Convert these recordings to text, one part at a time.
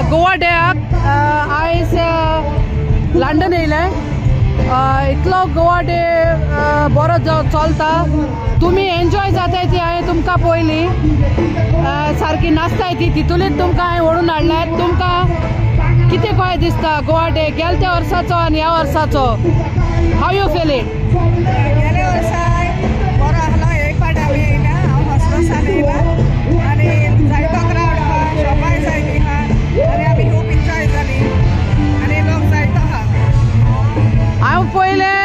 गोवा डेक आयज लंडन येयले. इतलो गोवा डे बरो चलता, तुमी एन्जॉय जाताय ती हांवें तुमकां पळयली, सारकी नाचताय ती, तितूनच तुमकां हांवें ओडून हाडल्या. तुमकां कितें कशें दिसता गोवा डे गेल्या त्या वर्साचो आनी ह्या वर्साचो? How you feel it? गेल्या वर्सा बरो आसलो, एक पाट आमी येयला, हांव हॉस्पिटलान येयला आनी जायतो क्रावड आहा, शॉपाय जायती आहा आनी आमी खूब एन्जॉय जाली आनी लोक जायतो आहा. हांव पयले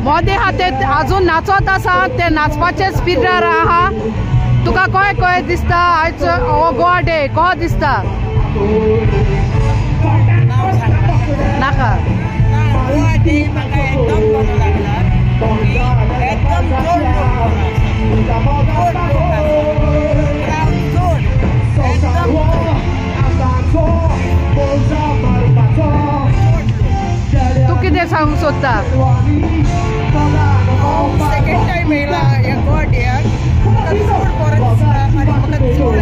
मोदे आहा ते आजून नाचत आसा, ते नाचपाचे स्पिडार आहा. तुका कशें कशें दिसता आयज हो गोवा डे कसो दिसता? नाका गोवा डे म्हाका एकदम बरो लागला, एकदम चड लोक आसा, चड लोक आसा, क्रावड चड, एकदम चड. तूं कितें सांगूंक सोदता? सेकेंड टायम येयला ह्या गोवा डेयाक, म्हाका चड बरें दिसता आनी म्हाका चड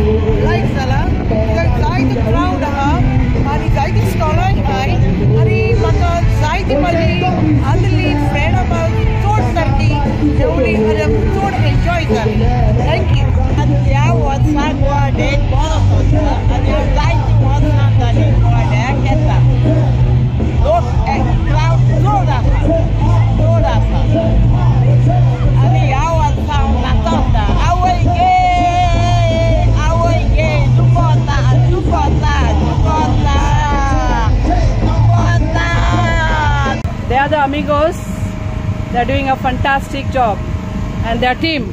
लायक जाला. कित्याक जायतो क्रावड आहा आनी जायती स्टॉलां आहाय आनी म्हाका जायती म्हाजी आसली फ्रेंड आहा चड सारकी जेवली आनी चड एन्जॉय जाली. Thank you. आनी ह्या वर्सा गोवा डेक बरो चलता आनी हांव जायतीं वर्सां जालीं गोवा डेयाक येता. लोक क्रावड चड आसा, चड आसा आनी ह्या वर्सा हांव नाचता. आवय गे, आवय गे, दुखता दुखता दुखता दुखता. They are the Amigos. They are doing a fantastic job and their team.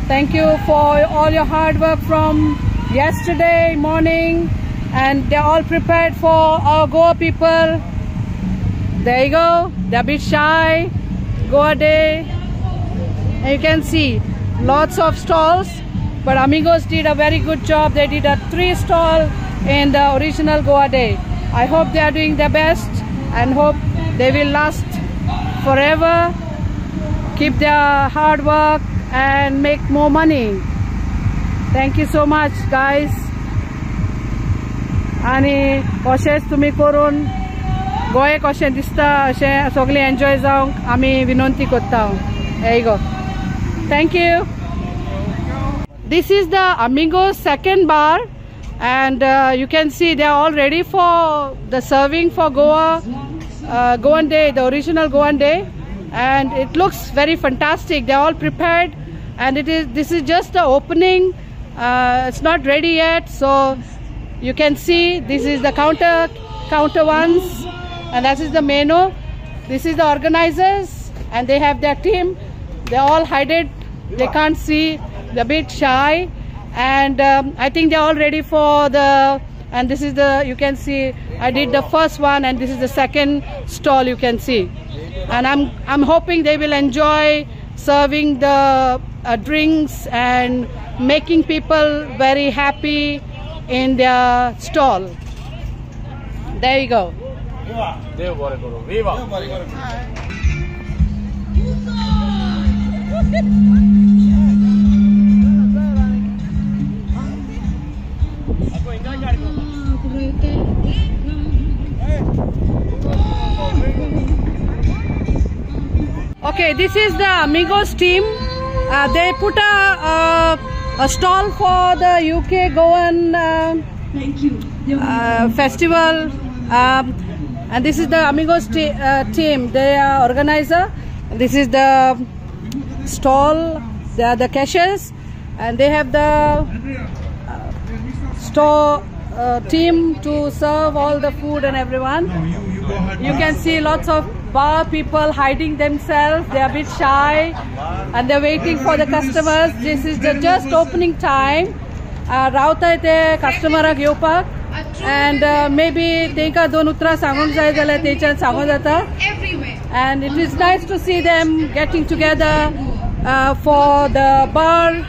Thank you for all your hard work from yesterday morning, and they are all prepared for our Goa people. There you go. They are a bit shy. Goa Day. And you can see lots of stalls, but Amigos did a very good job. They did a 3 stall in the original Goa Day. I hope they are doing their best and hope they will last forever, keep their hard work and make more money. Thank you so much guys. आनी अशेंच तुमी करून गोंय कशें दिसता अशें सगळें enjoy जावंक आमी विनंती करता. There you go. Thank you. This is the Amigos second bar, and you can see they are all ready for the serving for Goa, Goan Day, the original Goan Day, and it looks very fantastic. They are all prepared, and this is just the opening. It's not ready yet, so you can see this is the counter ones, and that is the menu. This is the organizers, and they have their team. They all hide it. They can't see. They're a bit shy, and I think they're all ready for the. And this is the, you can see I did the first one, and this is the second stall you can see. And I'm hoping they will enjoy serving the drinks and making people very happy in their stall. There you go. Viva! Okay, this is the Amigos team. They put a stall for the UK Goan festival, and this is the Amigos team. They are organizer. This is the stall. They are the cashiers, and they have the store team to serve all the food and everyone. You can see lots of bar people hiding themselves. They are a bit shy and they're waiting for the customers. This is the just opening time. रावताय ते कस्टमराक येवपाक, and maybe तेंका दोन उतरां सांगूंक जाय जाल्यार तेंच्यान सांगूंक जाता. And it is nice to see them getting together for the bar,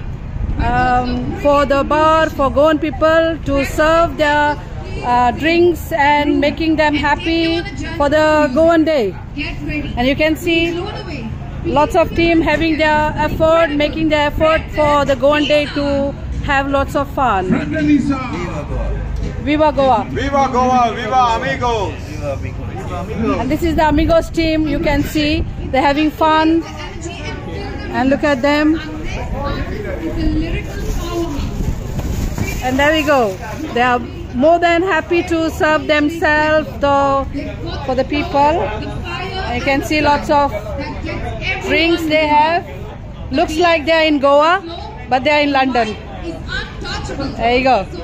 for Goan people to serve their drinks and making them happy for the Goan Day. And you can see lots of team having their effort, making their effort for the Goan Day to have lots of fun. Viva Goa. Viva Goa, viva amigos. And this is the Amigos team. You can see they're having fun. And look at them. And there we go. They are more than happy to serve themselves though for the people. And you can see lots of drinks they have. Looks like they are in Goa, but they are in London. There you go.